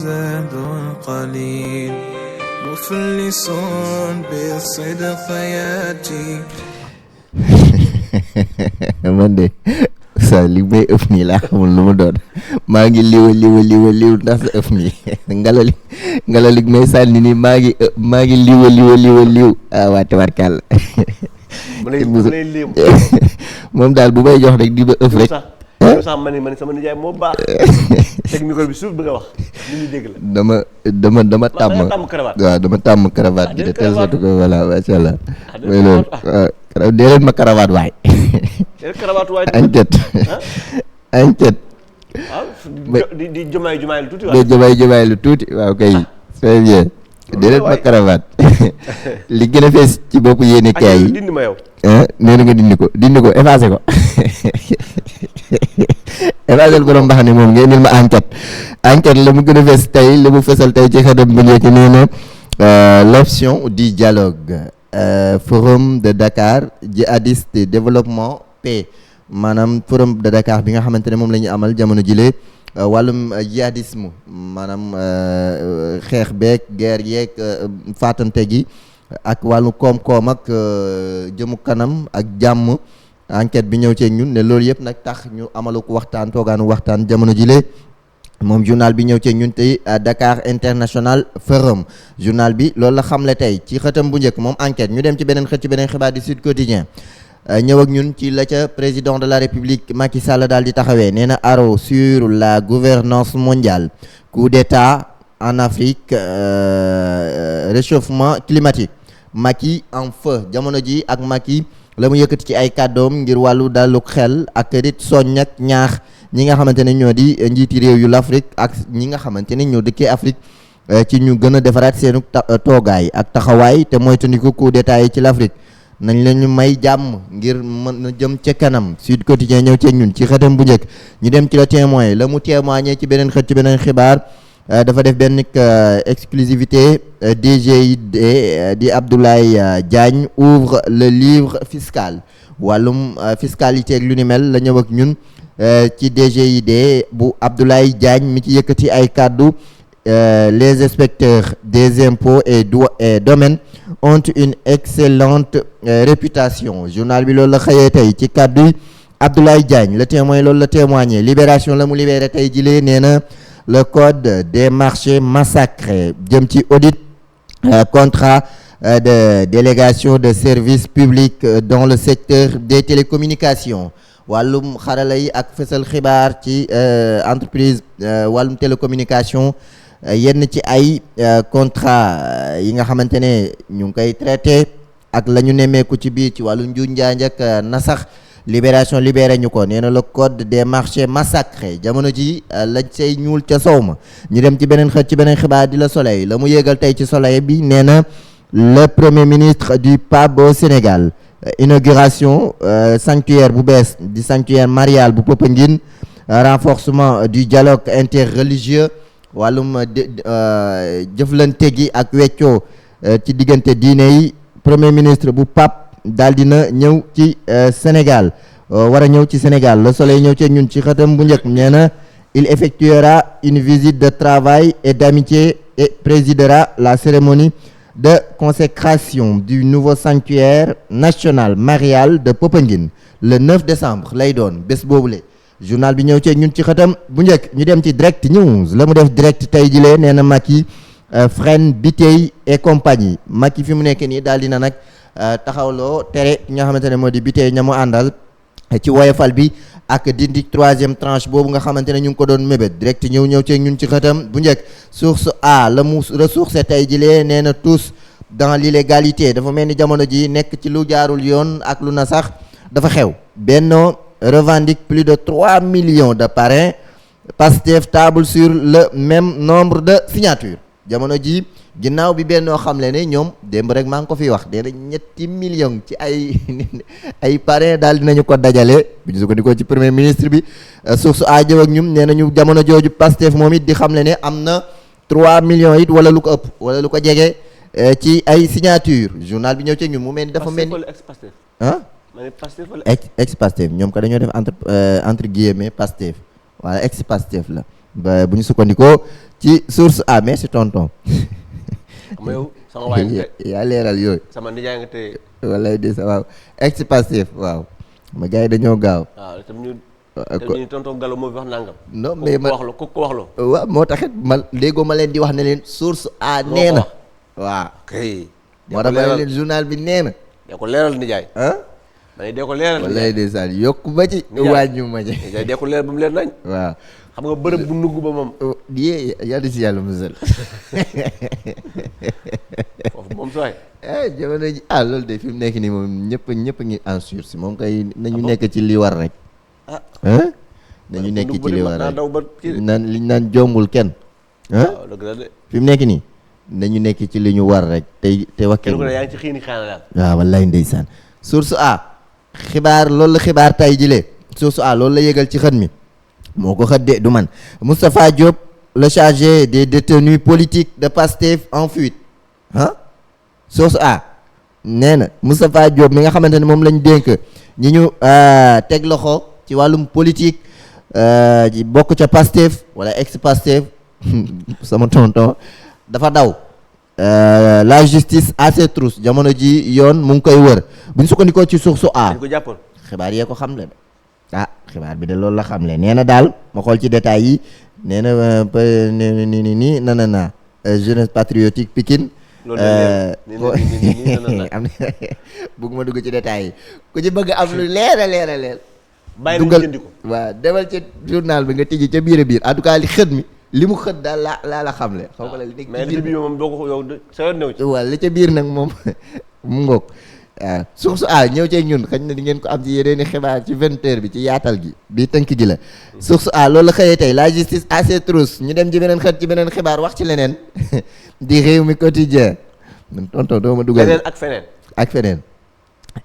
زاد قليل مفلس بالصدق ياتي. man de sa li may ëf nii laa xamul lu mu doon maa ngi liw ndax sa ëf nii ngalali may sànni nii maa ngi liw waa tabarkàlla moom daal bu may jox rek di ba ëf rek sax man sama nijaay moo baax teg micro bi suuf bëgg a wax nit ñi dégg la. dama tàmm cravate bi de telle sorte que voilà macha allah. mooy loolu waaw dee leen ma cravate waay. añtet di jumaay lu tuuti waaw kay très bien dee leen ma cravate li gën a fees ci boppu yéene kaay yi dindi ma yow nee na nga dindi ko effacé ko évangile borom mbax ne moom ngeen nil ma enquête la mu gën a fees tey la mu fesal tey ci xadam bu njëkk nee na l'option du dialogue forum de Dakar djihadiste développement paix maanaam forum de Dakar bi nga xamante ne moom la ñu amal jamono jile wàllum djihadisme maanaam xeex beeg guerre yeeg faatante gi ak wàllu koom-koom ak jëmu kanam ak jàmm enquête bi ñëw ceeg ñun ne loolu yëpp nag tax ñu amalu ko toogaanu waxtaan jamono jile moom journal bi ñëw ceeg ñun tey Dakar International Forum journal bi loolu la xamle tey ci xëtam bu njëkk moom enquête ñu dem ci beneen xët ci beneen xibaar di Sud Quotidien ñëw ak ñun ci la ca président de la République Macky Sall daal di taxawee nee na aro sur la gouvernance mondiale coup d'état en Afrique réchauffement climatique Macky en feu jamono ji ak Macky la mu yëkkati ci ay kàddoom ngir wàllu daluk xel ak rit soññ ak ñaax ñi nga xamante ne ñoo di njiiti réew yu l'Afrique ak ñi nga xamante ne ñoo dëkkee Afrique ci ñu gën a defaraat seenu toogaay ak taxawaay te moytandiku coup d'état yi ci l'Afrique nañ leen ñu may jàmm ngir mën a jëm ca kanam. Sud Quotidien ñëw ci ñun ci xëtam bu njëkk ñu dem ci Le Témoin la mu témoigné ci beneen xët ci beneen xibaar dafa def benn exclusivité DGID di Abdoulaye Diagne ouvre le livre fiscal wàllum fiscalité ak lu ni mel la ñëw ak ñun ci DGID bu Abdoulaye Diagne mi ci yëkkati ay kàddu les inspecteurs des impôts et domaines ont une excellente réputation journal bi loolu la xëyee tey ci kàddu yi Abdoulaye Diagne Le Témoin loolu la témoigné Libération la mu libéré tey jilee nee na le code des marchés massacrés jëm ci audit contrat de délégation de services publics dans le secteur des télécommunications wàllum xarala yi ak fësal xibaar ci entreprise wàllum télécommunication yenn ci ay contrat yi nga xamante ne ñu ngi koy traité ak la ñu nemmeeku ci biir ci wàllu njuuj njaaj ak nasax Libération libéré ñu ko nee na le code des marchés massacrés jamono ji lañ say ñuul ca sow ma ñu dem ci beneen xët ci beneen xibaar di Le Soleil la mu yéegal tey ci Soleil bi nee na le premier ministre du PAB au Sénégal inauguration sanctuaire bu bees di sanctuaire marial bu Popenguine renforcement du dialogue interreligieux wàllum jëflante gi ak weccoo ci diggante diine yi premier ministre bu PAB daal dina ñëw ci Sénégal war a ñëw ci Sénégal Le Soleil ñëw ci ñun ci xëtam bu njëkk nee na il effectuera une visite de travail et d'amitié et présidera la cérémonie de consécration du nouveau sanctuaire national marial de Popenguine le 9 décembre lay doon bés boobule journal bi ñëw ci ñun ci xëtam bu njëkk ñu dem ci Direct News la mu def direct tey jilee nee na Macky freine Biteye et compagnie Macky fi mu nekk nii daal dina nag taxawloo tere ñoo xamante ne moo di Biteye ña mu àndal ci woyofal bi ak dindi troisième tranche boobu nga xamante ne ñu ngi ko doon mébét direct ñëw ci ñun ci xëtam bu njëkk source a la mu ressource tey jilee nee na tous dans l'illégalité dafa mel ni jamono ji nekk ci lu jaarul yoon ak lu na sax dafa xew Benno revendique plus de 3 millions de parrains Pastef table sur le même nombre de signatures jamono ji ginnaaw bi Benno xamle ne ñoom démb rek maa ngi ko fi wax dee na 3 millions ci ay parrain daal dinañu ko dajale bu ñu sukkandikoo ci premier ministre bi source a jëw ak ñum nee nañu jamono jooju Pastef moom it di xamle ne am na 3 millions it wala lu ko ëpp wala lu ko jege ci ay signature journal bi ñëw ci ñun mu mel ni dafa mel ni ex Pastef ñoom ko dañoo def entre guillemets Pastef wala ex Pastef la ba bu ñu sukkandikoo ci source A merci tonton. xam nga yow sama waay nga yaa leeral yooyu. sama nijaay nga tey. wallay de sa waaw ex-Pastef waaw. ma gars yi dañoo gaaw. waaw itam ñu tonton Gallo moo fi wax nangam. non mais ko wax la ko wax la. waaw moo taxit ma léegoo ma leen di wax ne leen source A nee na. waaw kay. moo tax ma ne leen journal bi nee na. dee ko leeral nijaay. ma ne dee ko leeral nijaay. wallay de sa yokk ba ci. wàññi ma ci. nijaay dee ko leeral ba mu leer nañ. waaw. xam nga bërëb bu nugg ba moom. yee yàlla si yàlla musal. foofu moom sooy. jamono ji loolu de fi mu nekk nii moom ñëpp ngi en sursis moom kay nañu nekk ci li war rek. nañu nekk ci li war rek naan liñ naan jombul kenn. waaw dëgg la de. fi mu nekk nii nañu nekk ci li ñu war rek te wakkil. kenn ku ne yaa ngi ci xiini xaana daal. waaw wallaay ndeysaan. source A xibaar loolu la xibaar tay jilee source A loolu la yëgal ci xët mi moo ko xëddee du man Moustapha Diop le chargé des détenus politiques de Pastef en fuite source A nee na Moustapha Diop mi nga xamante ne moom lañ dénk ñi ñu teg loxo ci wàllum politique ji bokk ca Pastef wala ex Pastef sama tonton dafa daw la justice à ses trousses jamono ji yoon mu ngi koy wër bu ñu sukkandikoo ci source A. dañ ko jàppoon xibaar yee ko xamle de xibaar bi de loolu la xamle nee na daal ma xool ci détails yi nee na nii nanana jeunesse patriotique Pikine. loolu am bëgguma dugg ci détails yi ku ci bëgg am lu leer a leer. bàyyi la jëndi ko waaw demal ca journal bi nga tijji ca biir en tout cas li xët mi li mu xët daal la xamle. xaw ma la li nekk ci biir mais moom doo ko yow sa yoon new ci. waaw li ca biir nag moom mu ngoog. waaw source A ñëw ceeg ñun xëy na di ngeen ko am ci yeneen i xibaar ci 20h bi ci yaatal gi bii tënk gi la. source A loolu la xëyee tey la justice à ses trousses ñu dem ci beneen xët ci beneen xibaar wax ci leneen di réew mi quotidien tonton doo ma dugal. leneen ak feneen.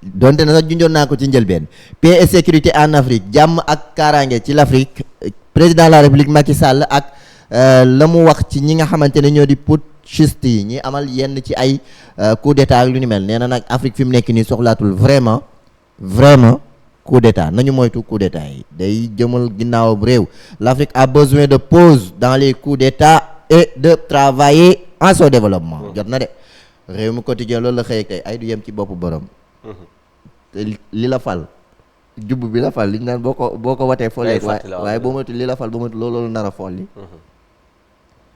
donte na sax junjoon naa ko ci njëlbeen paix et sécurité en Afrique jàmm ak kaaraange ci l'Afrique président de la République Macky Sall ak la mu wax ci ñi nga xamante ne ñoo di putschistes yi ñi amal yenn ci ay coup d'état ak lu ni mel nee na nag Afrique fi mu nekk nii soxlaatul vraiment coup d'état nañu moytu coup d'état yi day jëmal ginnaaw réew l'Afrique a besoin de pause dans les coups d'état et de travailler en son développement jot na de réew mi quotidien loolu la xëy tey ay du yem ci boppu borom te li la fal jubb bi la fal liñ naan boo ko watee folleek waaye boo moytu li la fal boo moytu loolu nar a folli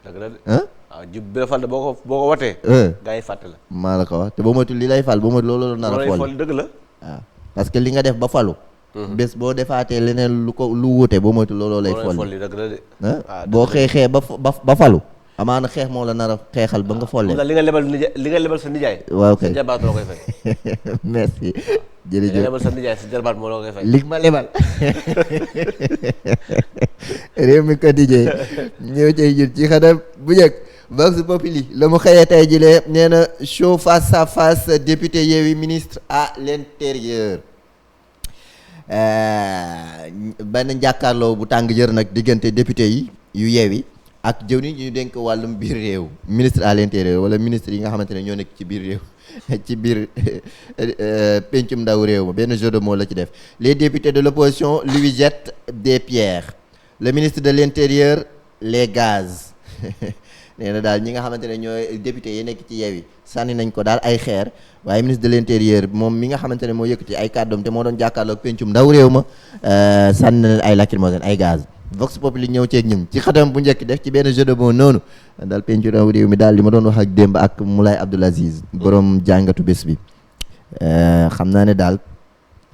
dëgg la de waaw jub bi la fal de boo ko watee gaa yi fàtte la maa la ko wax te boo moytu li lay fal boo moytu loolu nar a folli dëgg la waaw parce que li nga def ba falu bés boo defaatee leneen lu wuute boo moytu looloo lay folli dëgg la de boo xeexee ba falu amaana xeex moo la nar a xeexal ba nga follee li nga lebal sa nijaay waaw kay sa jarbaat moo la koy fay merci jërëjëf li nga lebal sa nijaay sa jarbaat moo la koy fay li ma lebal réew mi quotidien ñëw cay jur ci xanam bu njëkk Vox Populi la mu xëyee tey jilee nee na show face à face député Yewwi ministre à l'intérieur benn njàkkaarloo bu tàng jër nag diggante député yi yu Yewwi ak jëw ni ñu dénk wàllum biir réew ministre à l'intérieur wala ministre yi nga xamante ne ñoo nekk ci biir réew ci biir pencum ndaw réew ma benn jeu de mots la ci def les députés de l'opposition lui jettent des pierres le ministre de l'intérieur les gaz nee na daal ñi nga xamante ne ñooy député yi nekk ci Yewwi sànni nañ ko daal ay xeer waaye ministre de l'intérieur moom mi nga xamante ne moo yëkkati ay kàddoom te moo doon jàkkaarloo ak pencum ndaw réew ma sànni na leen ay lacrymogène ay gaz Vox Populi ñëw ceeg ñun ci xatam bu njëkk def ci benn jeu de mots noonu daal pencu ndaw réew mi daal li ma doon wax ak démb ak Moulay Abdoul Aziz borom jàngatu bés bi xam naa ne daal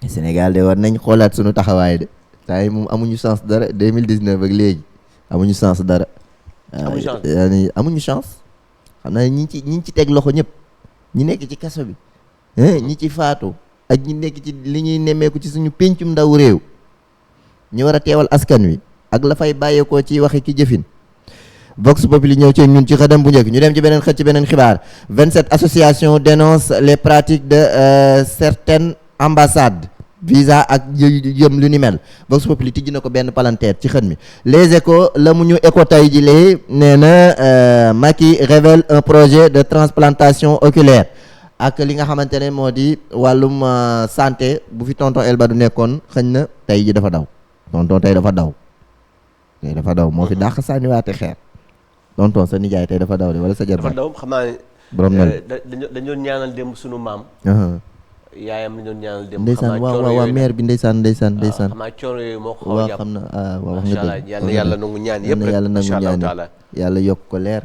Sénégal de war nañ xoolaat sunu taxawaay de temps yi moom amuñu chance dara 2019 ak léegi amuñu chance dara amuñu chance xam naa ne ñi ci teg loxo ñëpp ñi nekk ci kaso bi ñi ci faatu ak ñi nekk ci li ñuy nemmeeku ci suñu pencum ndaw réew ñu war a teewal askan wi ak la fay bàyyeekoo ci waxi ki jëfin Vox Populi ñëw ci ñun ci xëdam bu njëkk ñu dem ci beneen xët ci beneen xibaar 27 associations dénoncent les pratiques de certaines ambassades visa ak jëm lu ni mel Vox Populi tijji na ko benn palanteer ci xët mi les échos la mu ñu écho tay ji lee nee na Macky révèle un projet de transplantation oculaire ak li nga xamante ne moo di wàllum santé bu fi tonton Elba du nekkoon xëñ na tey ji dafa daw tonton tey dafa daw moo fi dàq sànniwaate xeer tonton sa nijaay tey dafa daw de wala sa jarbaat. dafa daw xam naa ne. borom na dañu doon ñaanal démb sunu maam. yaayam dañu doon ñaanal démb. ndeysaan waaw mère bi ndeysaan. xam naa coono yooyu moo ko xaw a jàpp. xam na waaw wax nga dëgg. yàlla nangu ñaan yëpp rek. yàlla nangu macha allah ñaan taala. yàlla yokk ko leer.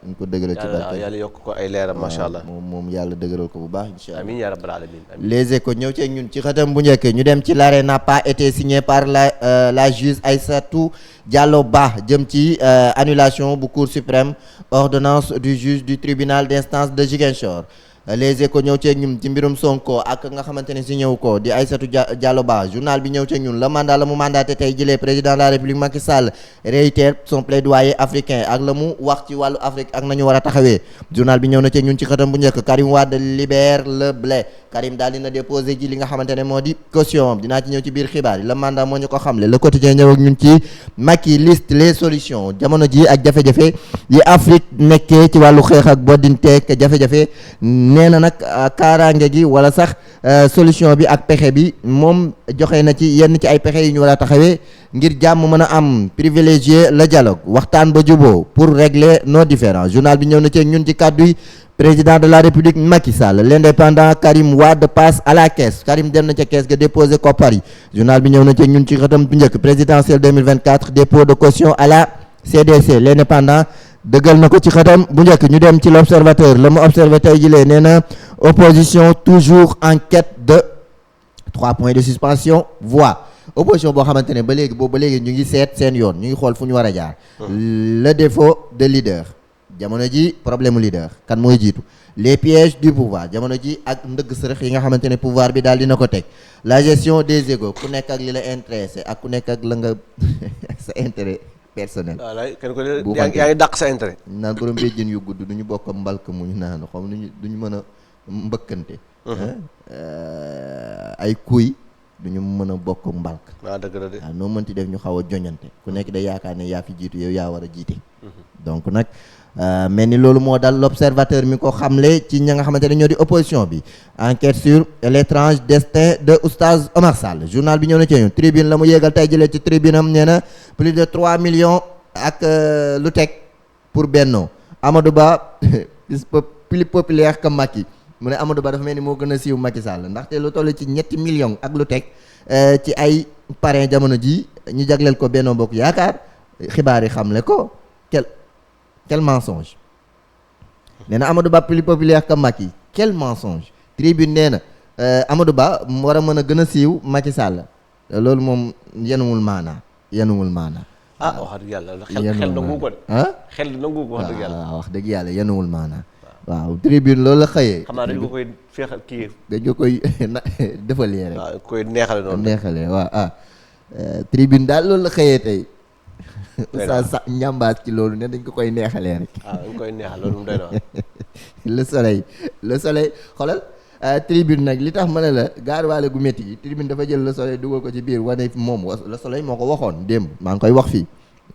ñu ko dëgëral ci barke yàlla yokk ko ay leeram macha allah. moom yàlla dëgëral ko bu baax incha allah. amiin yaa rabbal alamin. Les Échos ñëw ci ñun ci xëtam bu njëkk ñu dem ci l'arrêt n'a pas été signé par la juge Aïssatou Diallo Ba jëm ci annulation bu Cour suprême ordonnance du juge du tribunal d'instance de Ziguinchor. Les Échos ñëw ci ñun ci mbirum Sonko ak nga xamante ne si ñëw ko di Aïssatou Diallo Ba journal bi ñëw ci ñun le mandat la mu mandaté tey jëlee président de la République Macky Sall réitère son plaidoyer africain ak la mu wax ci wàllu Afrique ak nañu war a taxawee journal bi ñëw na ci ñun ci xëtam bu njëkk Karim Wade libère le blé Karim daal dina déposé ji li nga xamante ne moo di caution dinaa ci ñëw ci biir xibaar yi le mandat moo ñu ko xamle le quotidien ñëw ak ñun ci Macky liste les solutions jamono ji ak jafe-jafe yi Afrique nekkee ci wàllu xeex ak boddinteeg jafe-jafe nee na nag kaaraange gi wala sax solution bi ak pexe bi moom joxe na ci yenn ci ay pexe yu ñu war a taxawee ngir jàmm mën a am privilégier le dialogue waxtaan ba juboo pour régler nos différends journal bi ñëw na ci ñun ci kàddu yi président de la République Macky Sall l'indépendant Karim Wade passe à la caisse Karim dem na ca caisse ga déposé koppar yi journal bi ñëw na ci ñun ci xëtam bu njëkk présidentielle 2024 dépôt de caution à la CDC l'indépendant dëggal na ko ci xëtam bu njëkk ñu dem ci l'observateur la mu observé tey jilee nee na opposition toujours en quête de 3 points de suspension voix opposition boo xamante ne ba léegi ñu ngi seet seen yoon ñu ngi xool fu ñu war a jaar le défaut de leader jamono ji problème leader kan mooy jiitu les pièges du pouvoir jamono ji ak ndëgg sërëx yi nga xamante ne pouvoir bi daal dina ko teg la gestion des égos ku nekk ak li la intéressé ak ku nekk ak la nga sa intérêt personnel. voilà kenn ko yaa ngi dàq sa intérêt. naan borom béjjën yu gudd du ñu bokk mbalk mu ñu naan xam du ñu mën a mbëkkante. ay kuy du ñu mën a bokk mbalk. waaw dëgg la de. waaw noo mënti def ñu xaw a joñante ku nekk day yaakaar ne yaa fi jiitu yow yaa war a jiite. donc nag mel ni loolu moo dal l'observateur mi ko xamle ci ña nga xamante ne ñoo di opposition bi enquête sur l'étrange destin de Oustaz Omar Sall journal bi ñëw na ci ñun tribune la mu yéegal tey jëlee ci tribune am nee na plus de 3 millions ak lu teg pour Benno Amadou Ba plus populaire que Macky mu ne Amadou Ba dafa mel ni moo gën a siiw Macky Sall ndaxte lu toll ci 7 millions ak lu teg ci ay parrain jamono ji ñu jagleel ko Benno Bokk Yaakaar xibaar yi xamle ko quel mensonge nee na Amadou Ba plus populaire que Macky quel mensonge tribune nee na Amadou Ba mu war a mën a gën a siiw Macky Sall loolu moom yenuwul maanaa wax dëgg yàlla xel nangu ko de xel nangu ko wax dëgg yàlla wax dëgg yàlla yenuwul maanaa waaw tribune loolu la xëyee xam naa dañ ko koy feexal kii dañ ko koy defalee rek waaw koy neexale waaw tribune daal loolu la xëyee tey Oustaz sax njàmbaas ci loolu ne dañ ko koy neexalee rek. dañ koy neexal loolu mu doy na le soleil xoolal tribune nag li tax ma ne la gaaruwaale gu métti yi tribune dafa jël le soleil dugal ko ci biir wane moom le soleil moo ko waxoon démb maa ngi koy wax fii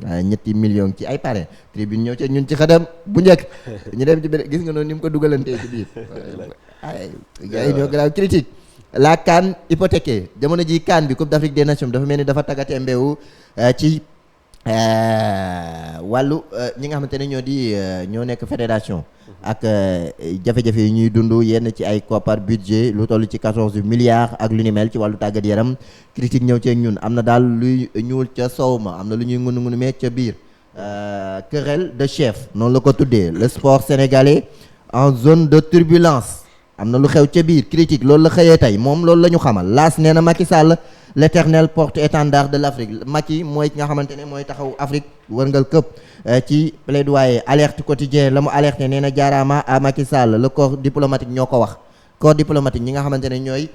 7 millions ci ay parrain tribune ñëw ci ñun ci xadam bu njëkk ñu dem ci benn gis nga noonu ni mu ko dugalantee ci biir ay gars yi ñoo grave critique la CAN hypothéquée jamono ji CAN bi Coupe d'Afrique des Nations dafa mel ni dafa tàggatee mbeewu ci wàllu ñi nga xamante ne ñoo nekk fédération ak jafe-jafe yi ñuy dund yenn ci ay koppar budget lu toll ci 14 milliards ak lu ni mel ci wàllu tàggat yaram critique ñëw ci ñun am na daal luy ñuul ca soow ma am na lu ñuy ngunu mee ca biir querelle de chef noonu la ko tuddee le sport sénégalais en zone de turbulence am na lu xew ca biir critique loolu la xëyee tey moom loolu la ñu xamal laas nee na Macky Sall l'éternel porte-étendard de l'Afrique Macky mooy ki nga xamante ne mooy taxaw Afrique wërngal këpp ci plaidoyer alerte quotidien la mu alerté nee na jaaraama à Macky Sall le corps diplomatique ñoo ko wax corps diplomatique ñi nga xamante ne ñooy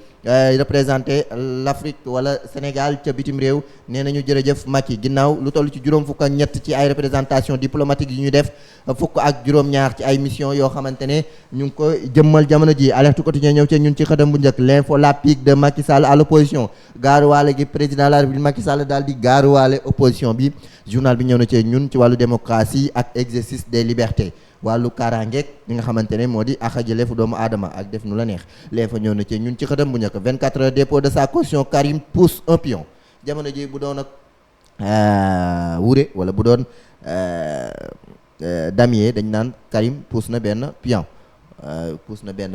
représenté l'Afrique wala Sénégal ca bitim réew nee nañu jërëjëf Macky ginnaaw lu toll ci juróom fukk ak ñett ci ay représentation diplomatique yu ñu def fukk ak juróom-ñaar ci ay mission yoo xamante ne ñu ngi ko jëmmal jamono ji alerte quotidien ñëw ci ñun ci xëtam bu njëkk l'info la pique de Macky Sall à l'opposition gaaruwaale gi président de la République Macky Sall daal di gaaruwaale opposition bi journal bi ñëw na ci ñun ci wàllu démocratie ak exercice des libertés wàllu kaaraangeeg li nga xamante ne moo di ak jëleefu doomu aadama ak def nu la neex lee fa ñëw na ci ñun ci xëtam bu njëkk 24 heures dépôt de sa caution Karim pousse un pion jamono ji bu doon ak wure wala bu doon damier dañ naan Karim pousse na benn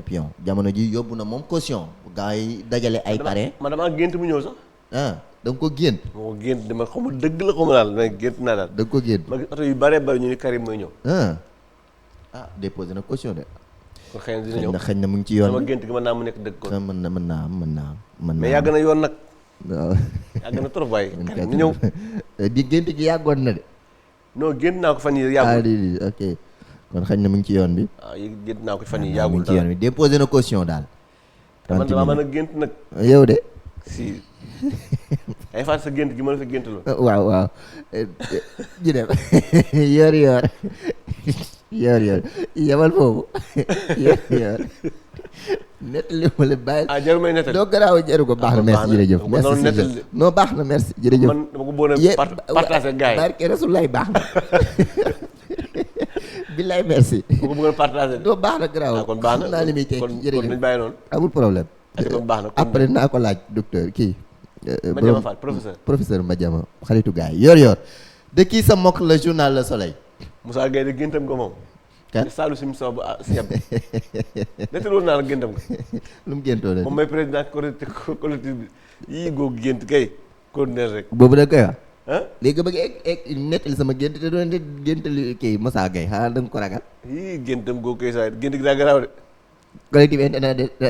pion jamono ji yóbbu na moom caution gars yi dajale ay parrain. man damaa gént mu ñëw sax. da nga ko gént. moo gént dama xamul dëgg la xamul daal mais gént naa daal. da nga ko gént. ma gis oto yu bëree bëri ñu ni Karim mooy ñëw. déposé na caution de. kon xëy na dina ñëw xëy na mu ngi ci yoon bi. sama gént gi mën naa mu nekk dëgg kon. mën naa mais yàgg na yoon nag. waaw yàgg na trop waaye. Karim mu ñëw. di gént gi yàggoon na de. non gént naa ko fan yii yàggul. ok kon xëy na mu ngi ci yoon bi. waaw gént naa ko fan yii yàggul. mu ngi ci yoon bi déposé na caution daal. man damaa mën a gént nag. yow de. si ay faat sa gént gi mën a fa gént loolu. waaw ñu dem yor yamal foofu yor nettali ma la bàyyi. jaru may nettali. doo garaaw jaru ko baax na merci jërëjëf. merci non baax na merci jërëjëf. man dama ko bëggoon a partager gars yi. barke Rasulaay baax na. billaay merci. dama ko bëggoon partager. doo baax na garaaw. kon baax na xam naa li muy tekki jërëjëf kon nañu bàyyi noonu. amul problème. kon baax na après naa ko laaj docteur kii. Madiama Fall professeur Madiama xaritu gars yi yor de qui se moque le journal Le Soleil. Moussa Gueye de géntam ko moom. kan Saalum si Moussa ba si yab. nettali woon naa la géntam ko. lu mu géntoo la. moom mooy président collectif bi yii googu gént kay. continuer rek. boobu da koy wax. léegi nga bëgg egg nettali sama gént te doon géntali kii Moussa Gueye xanaa da nga ko ragal. yii géntam googu kay saa gént gi daa garaaw de. collectif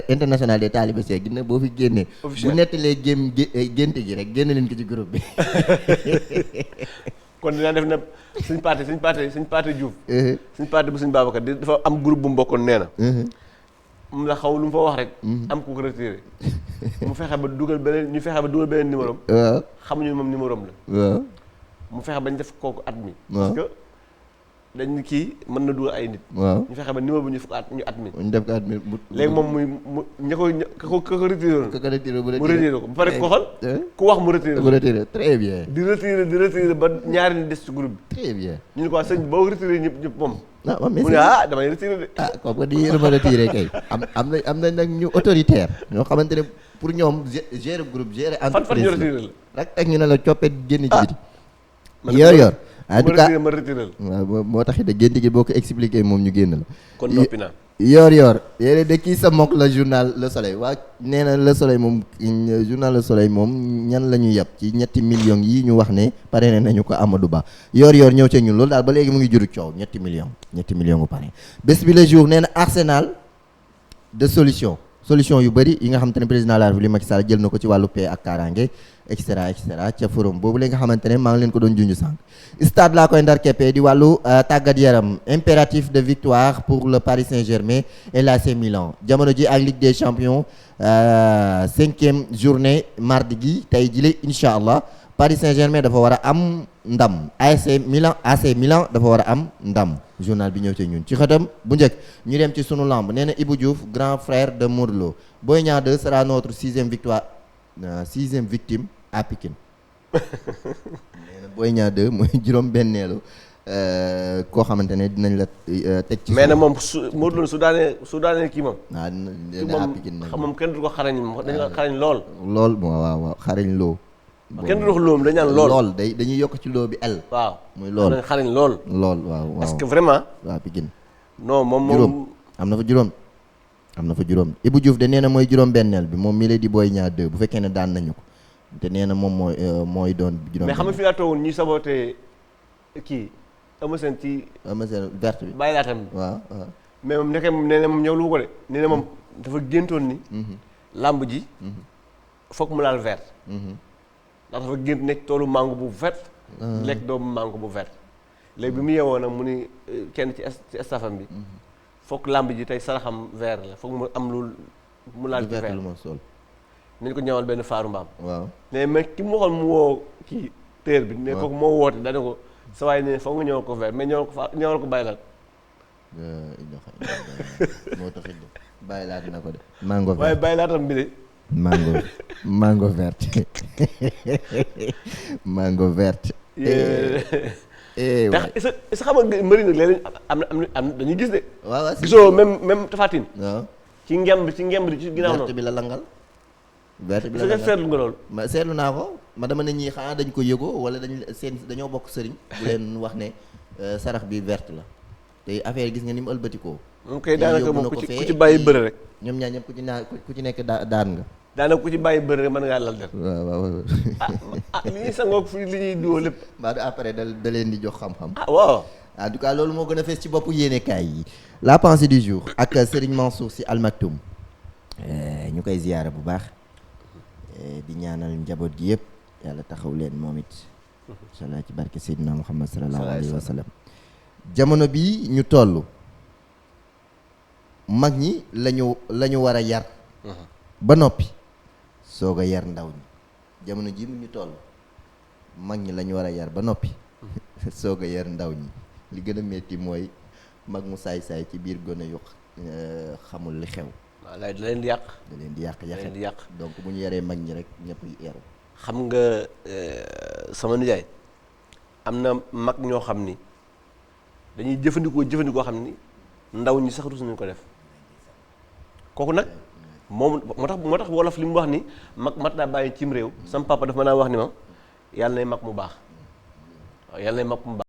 international des talibés Cheikh gis na boo fi génnee. bu nettalee gént gi rek génn leen ko ci groupe bi. kon dinaa def na suñ parti Diouf. suñ parti bu suñ Babacar dafa am groupe bu mu bokkoon nee na. mu la xaw lu mu fa wax rek. am ku ko retiré. mu fexe ba dugal beneen numéro am. waaw xamuñu moom numéro am la. waaw mu fexe bañ def kooku at mi. waaw parce que dañ kii mën na dugal ay nit. waaw ñu fexe ba numéro bu ñu fukk ñu at mi. ñu def ko at mi léegi moom mu ka ko retiré woon. ka ko retiré mu retiré ko ba pare ko xool. ku wax mu retiré mu retiré très bien. di retiré ba ñaari nit des ci groupe bi. très bien. ñu ne ko sëñ boo retiré ñëpp moom. mais mu ne damay retiré de. comme que di yërëm a retiré kay. am na nag ñu autoritaire. ñoo xamante ne pour ñoom gérer groupe gérer entreprise. fan ñu retiré la. rek ñu ne la coppet génn ci biti. yor en tout cas ma retiré la. waaw moo tax it gént gi boo ko expliqué moom ñu génn la. kon noppi naa. yor yéen de kii sa moque le journal Le Soleil waa nee na Le Soleil moom journal Le Soleil moom ñan la ñu yab ci 3 millions yi ñu wax ne pare nañu ko Amadou Ba yor ñëw ca ñun loolu daal ba léegi mu ngi juru coow 3 millions bu pare. bés bi le jour nee na arsenal de solution yu bëri yi nga xamante ne président de la République Macky Sall jël na ko ci wàllu paix ak kaaraange et cetera ca forum boobu la nga xamante ne maa ngi leen ko doon junj sànq. stade laa koy ndar keppee di wàllu tàggat yaram impératif de victoire pour le Paris Saint-Germain et l'AC Milan jamono ji ak Ligue des Champions 5e journée mardi gi tey jile incha allah Paris Saint-Germain dafa war a am ndam AC Milan dafa war a am ndam. journal bi ñëw ci ñun ci xëtam bu njëkk ñu dem ci sunu lamb nee na Ibou Diouf grand frère de Modou Lo Boy Niang 2 sera notre 6e victime à Pikine. nee na Boy Niang 2 mooy juróom-benneelu koo xamante ne dinañ la teg ci. mais nag moom Modou Lo su daanee kii moom. waaw dina à Pikine nag moom kenn du ko xarañ moom dañu ko xarañ lool. lool waaw xarañ loo. kenn du wax loolu dañu naan lool dañuy yokk ci loo bi L. waaw muy lool xarañ lool. waaw parce que vraiment. waaw Pikine. non moom juróom am na fa juróom Ibou Diouf de nee na mooy juróom-benneel bi moom mi lay di Boy Niang 2 bu fekkee ne daan nañu ko te nee na moom mooy doon juróom. mais xam nga fi laa toogoon ñuy saboté kii Eumeu Sène ci. Eumeu Sène verte bi bàyyi laatam bi. waaw. mais moom nekkee moom nee na moom ñëw lu ko de nee na moom dafa géntoon ni. làmb ji. foog mu laal vert. ndax dafa gént nekk toolu mango bu vert. lekk doomu mango bu vert. léegi bi mu yeewoo nag mu ni kenn ci staffam bi. foog làmb ji tey saraxam vert la foog mu am mu laal ci vert lu ma sol. nañ ko ñëwal benn faaru mbaam. waaw mais ki mu waxoon mu woo kii téer bi. ne kooku moo woote dana ko sa waay ne foog nga ñëwal ko vert mais ñëwal ko bàyyi laat. moo taxit de bàyyi laat dina ko de. mango vert waaye bàyyi laatam bi de. mango verte mango verte. ndax est-ce xam nga mbëri nag léeg-léeg am dañuy gis de. waaw gisoo même Tafatine. waaw ci ngemb li ci ginnaaw noonu. verte bi la langal. verte bi la langal seetlu nga loolu. ma seetlu naa ko ma dama ne ñii xanaa dañ ko yëgoo wala dañoo bokk sëriñ bu leen wax ne sarax bi verte la te affaire gis nga ni mu ëlbatikoo. moom kay daanaka yóbbu moom na ku ko ci fee ku ci bàyyi bëre rek. ñoom ñaar ñëpp ku ci nekk daan nga. daanaka ku ci bàyyi bëre rek mën ngaa lal dem. waaw. li ñuy sangoog fii li ñuy diwoo lépp. mbaa après da leen di jox xam-xam. waaw. en tout cas loolu moo gën a fees ci boppu yéenekaay yi. la pensée du jour ak Serigne Mansour Sy Al Maktoum ñu koy ziyaara bu baax di ñaanal njaboot gi yëpp yàlla taxaw leen moom it. incha allah ci barke Seydina Muhammad sallallahu alayhi wa sallam. jamono bi ñu toll mag ñi lañu war a yar. ba noppi soog a yar ndaw ñi jamono ji mu ñu toll mag ñi lañu war a yar ba noppi soog a yar ndaw ñi li gën a metti mooy mag mu saay-saay ci biir gone yu xamul li xew. waaw da leen di yàq. da leen di yàq leen di yàq. donc bu ñu yaree mag ñi rek ñëpp yaru. xam nga sama nijaay am na mag ñoo xam ni dañuy jëfandikoo xam ni ndaw ñi sax rus nañu ko def kooku nag moom moo tax wolof li mu wax ni mag mat naa bàyyi cim réew. sama papa dafa ma naa wax ni ma yàlla nay mag mu baax waaw yàlla nay mag mu baax.